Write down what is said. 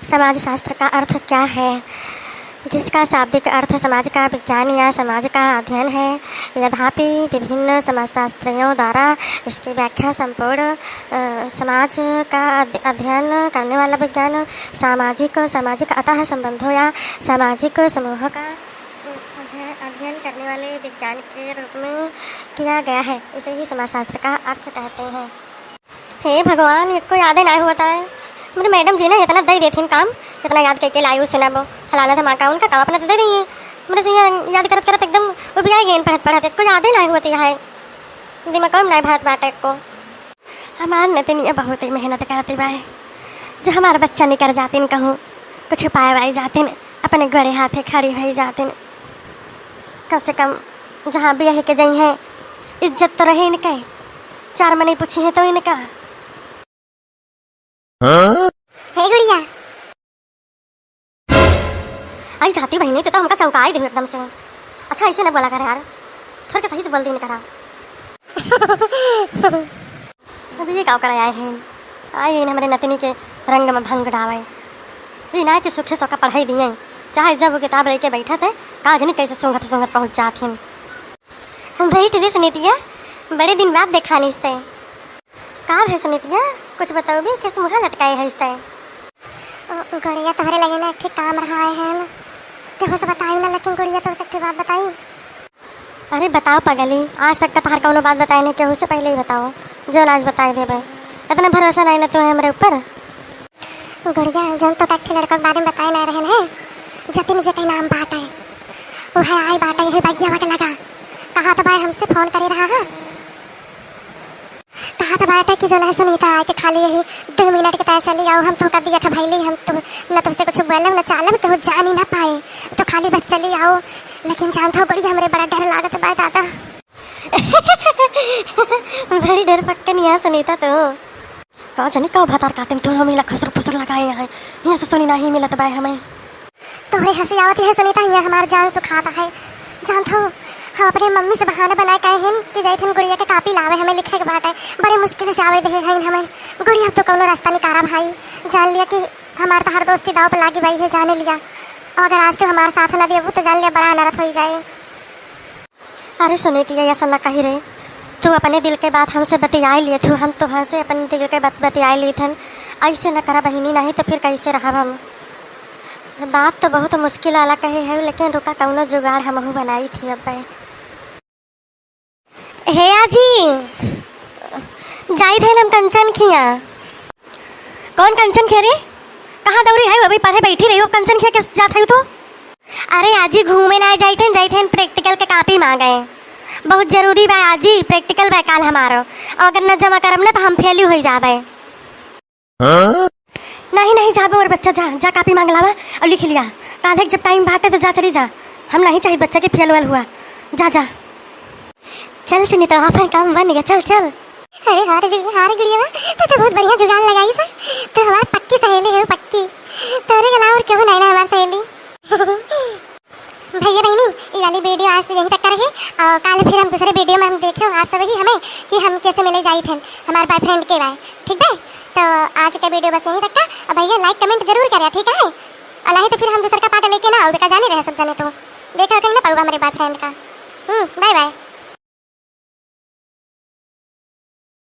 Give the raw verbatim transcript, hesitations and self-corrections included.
समाजशास्त्र का अर्थ क्या है? जिसका शाब्दिक अर्थ समाज का विज्ञान या समाज का अध्ययन है, यद्यपि विभिन्न समाजशास्त्रियों द्वारा इसकी व्याख्या संपूर्ण, अ, समाज का अध-, अध्ययन करने वाला विज्ञान, सामाजिक, सामाजिक अतः संबंधों या सामाजिक समूहों का अध्ययन, अध्ययन करने वाले विज्ञान के रूप में किया गया है। इसे ही समाजशास्त्र का अर्थ कहते हैं। हे भगवान, एको यादे नाहीं होत है। मोरे मैडम जी ना इतना दइ देथिन काम, इतना याद कइके लाई, उ सुनाबो, फलाना धमाका, उनका काम अपना तो दइ दिए। मोरे से या-, याद करत करत एकदम उबिया गइन पढ़त पढ़त, एको यादे नाहीं होत है, दिमाग में नाहीं भरत बाटे एको। हमार नतनिया बहुत ही मेहनत करती बाए, जो हमार बच्चा निकर जातिन कहूँ, कुछ पाए वाए जातिन, अपने गोरे हाथे खड़ी भई जातिन। कम से कम जहाँ बियाह के जइहैं, इज्जत तो रहे इनके, चार मनई पूछिहैं तो इनका। हाँ? हे गुड़िया। आई जाती बहिनी, तू तो हमका चौंकाई देहू एकदम से। अच्छा, ऐसे न बोला कर यार, थोड़ के सही से बोल दीन करा। अब ये का करे आए हैं? आए हैं हमरे नतनी के रंग में भंग डावे। ये ना कि सुखे सोका पढ़ाई दिए, चाहे जब वो किताब लेके बैठत है, का जानी कैसे सूंघत सूंघत पहुँच जात हैं। हम बैठ रे सुनीतिया, बड़े दिन बाद देखा निस्ते। का भे सुनीतिया, कुछ बतउबी, किस मुँह लटकाए है इस्ते? ओ, गुड़िया, तोहरे लगे ना एक ठे काम रहा है ना, केहू से बताई ना, लेकिन गुड़िया, तोहसे एक ठे बात बताई। अरे बताओ पगली, आज तक का तोहार कौनो बात बताए नहीं, केहू से पहले ही बताओ, जो आज बताए देबे। इतना भरोसा नहीं ना तुम्हें हमरे ऊपर। गुड़िया, जौन तो एक ठे लड़का के बारे में बताए ना रहन है, जतिन जे के नाम बाटे, वो है आई बाटे यही बगियावा के लगा। कहा तो भाई हमसे फोन करे रहा है। कहा तो बाटे कि जौन है सुनीता आए के खाली यही दो मिनट के तार चली आओ, हम तो कर दिया था भैली, हम तो न तुमसे कुछ बोलब न चालब, केहू जानी ना पाए, तो खाली बस चली आओ। लेकिन जानत हो गुड़िया, हमरे बड़ा डर लागत बा दादा। बड़ी डरपक्कन या सुनीता तो। का जानी का भतार काटे में दोनों मिला खुसुर फुसुर लगाए हैं। यहाँ से सुनी नहीं मिलत बाय हमें। तोहरे हँसी आवत है सुनीता, यहाँ हमार जान सुखाता है। जानत हो, हम अपने मम्मी से बहाना बनाए कहे हैं कि जाइत हन गुड़िया के कापी लावे, हमें लिखे के बाटे। बड़े मुश्किल से आवे दे हैं हमें। गुड़िया, अब तो कौनो रास्ता निकारा भाई। जान लिया कि हमार तोहार दोस्ती दाव पे लागी बाई है, जाने लिया। और अगर आज तू हमार साथ ना देबू तो जान लिया बड़ा अनर्थ होई जाए। अरे सुनीतिया, ऐसा न कही रे, तू अपने दिल के बात हमसे बतियाए लिए थू, हम तोहर से अपने दिल के बात बतियाए ली थन। ऐसे न करा बहिनी, नहीं तो फिर कैसे रहब हम? बात तो बहुत मुश्किल वाला कहे है, लेकिन रुका, कौनो जुगाड़ हमहू बनाई थी अब। हे आजी, जाई थे हम कंचन खिया। कौन कंचन खिया रे? कहाँ दौरी है, अभी पढ़े बैठी रही हो, कंचन खिया के जात है तू? अरे आजी, घूमे ना जाइत हन, जाइत हन practical के कापी मांगे। बहुत जरूरी बा आजी, practical बा काल हमारो। अगर न जमा करब ना तो हम fail होई जाबे। हाँ? नहीं, नहीं जाबे और बच्चा, जा, जा कापी मांग लावा और लिख लिया। काल है जब time बाटे तो जा, चली जा। हम नहीं चाहिए बच्चा के fail वेल हुआ। जा, जा। चल सुनीता, अपन काम बन गया, चल, चल। अरे हाँ रे जु-, हाँ रे गुड़िया, तू तो बहुत बढ़िया जुगाड़ लगाई सा। तू हमार पक्की सहेली है, पक्की। तोरे के अलावा और केहू नहीं ना हमार सहेली। भैया बहिनी, ये वाली video आज तो यहीं तक का रही और कल फिर हम दूसरे video में हम देखियो आप सब ही हमें कि हम कैसे मिले जाई थे हमार boyfriend के बाय, ठीक है? तो आज का video बस यहीं तक का। और भैया like comment जरूर करें, ठीक है? और नहीं तो फिर हम दूसर का part लेके ना आओ, बेटा जाने रहे सब जने तो देखा कहीं ना पाऊगा हमारे boyfriend का। हम्म, bye bye।